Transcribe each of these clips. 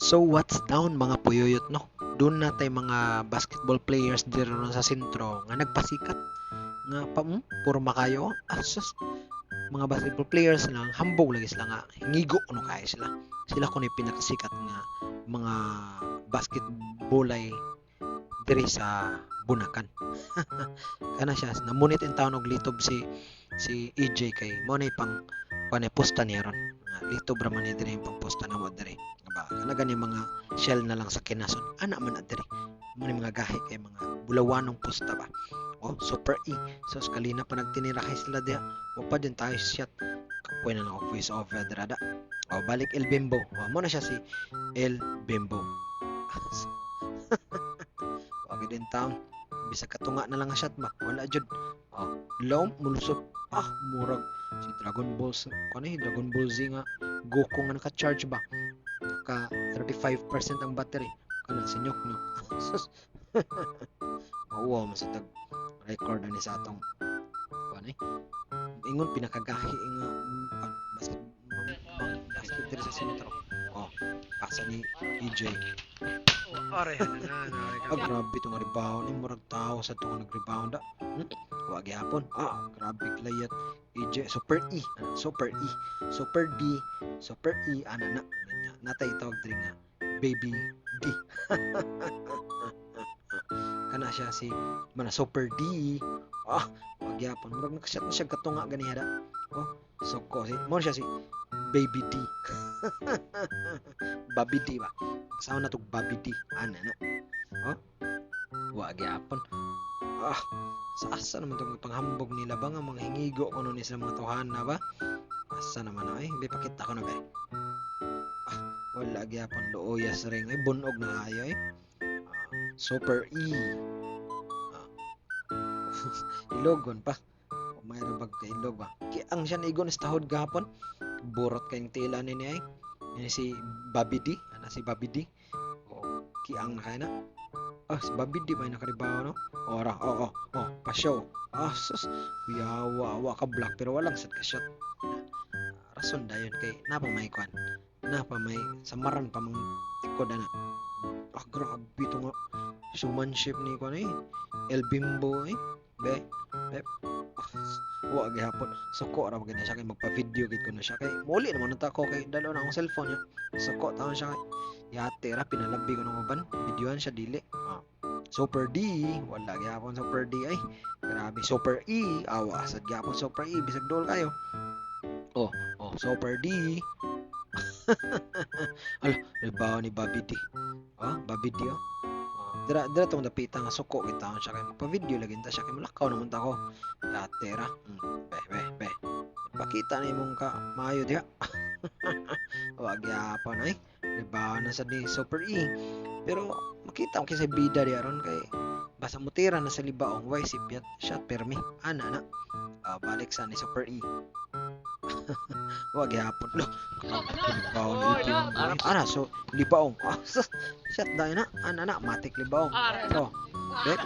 So what's down, mga puyuyot, no? Doon na tay mga basketball players diri ron sa sentro nga nagpasikat nga pa puro makayo. Asus, mga basketball players lang hambog lagi sila nga hingigo kuno kayo sila. Sila kuno pinakasikat nga mga basketball ay diri sa Bunakan. Kana siya namunit in town og litob si EJ kay mo na pang kuan posta niya ron. Nga litob ra man ni diri yung pangposta namo diri. Ba kana gani mga shell na lang sa kinason. Ana man na diri. Mo ni mga gahi kay mga bulawanong posta ba. Oh, Super E. So skalina pa nagtinirahay sila diha. Wa pa din tayo shot. Kapoy na lang ako voice over dira da. Oh, balik El Bimbo. Oh, mo na siya si El Bimbo. Wa gid in town. Bisag katunga na lang ang shot ba. Wala jud. Oh, lom mulusot. Ah, murag si Dragon Ball kuan eh, Dragon Ball Z nga Goku nga naka-charge ba. Naka 35% ang battery. Kana si Nyok Nyok. Sus. Mauwaw man sa tag record ani sa atong kuan eh. Ingon pinakagahi nga kuan basket basket diri sa sentro. Oh, pasa ni EJ. Ore, na, na, Ah, grabe itong rebound. Eh, murag tao sa itong nag-rebound. Ah. Wa gyapon. Ah, grabe klayat. EJ, Super E. Ano, Super E. Super D. Super E. Ana na. Ganyan. Natay tawag diri nga Baby D. Kana siya si mana Super D. Ah, wa gyapon. Murag nakashot na siya katunga ganiha da. Oh, soko si mo siya si Baby D. Baby D ba? Sa na tog Baby D. Ana na. Oh. Wa gyapon. Ah, sa asa naman tong panghambog nila ba nga mga hingigo kuno ni sa mga tuhan na ba? Asa naman ay, hindi pakita ko na ba. Ah, wala gyapon, luoyas ring ay bunog na ayo eh. Ah, Super E. Ah. Ilogon pa. May bag kay ilog ba? Ki ang siya naigon sa tahod gahapon. Burot kayong tila ni ay. Yan si Bobby D. Ana si Bobby D. Oh, kiang na kaya na. Ah, si Bobby D ba yung nakaribaw, no? Ora, oo, oh, pa-show. Ah, sus, kuya, wa ka block pero walang sad ka shot. Rason dayon kay napa may kwan. Napa may samaran pa mang tikod ana. Ah, grabe to nga showmanship ni kwan eh. El Bimbo eh. Be, be. Ah, wa gihapon. Suko ra gyud na siya kay magpa-video gid ko na siya kay muli naman unta ko kay dalo na akong cellphone niya. Suko taon siya kay yate ra pinalabi ko ng uban. Videoan siya dili. Ah. Super D, wala gyapon Super D ay. Grabe, Super E, awa sad gyapon Super E bisag dol kayo. Oh, Super D. Ala, rebound ni Bobby D. Ah, Bobby D oh. Oh, dira dira tong dapita nga suko kita siya kay magpa-video lagi ta siya kay mulakaw naman ta ko. Yate ra. Be be be. Pakita na imong ka maayo diha. Wa gyapon ay. Rebound na sad ni Super E. Pero makita ko sa bida diha ron kay basta mutira na sa libaong way si Piat shot permi. Ana na. Ah, balik sa ni Super E. Wa gyapon. Lo, libaong ni Bimbo. Ana so libaong. Ah, sus, shot dahil na. Ana na matik libaong. Oh. Bet.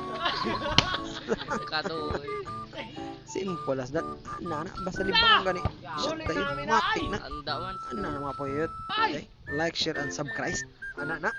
Katoy. Simple as that. Ana na basta libaong gani. Shot tayo. Matik na. Anda man. Ana na, mga puyot. Okay? Like, share, and subscribe. Ana na.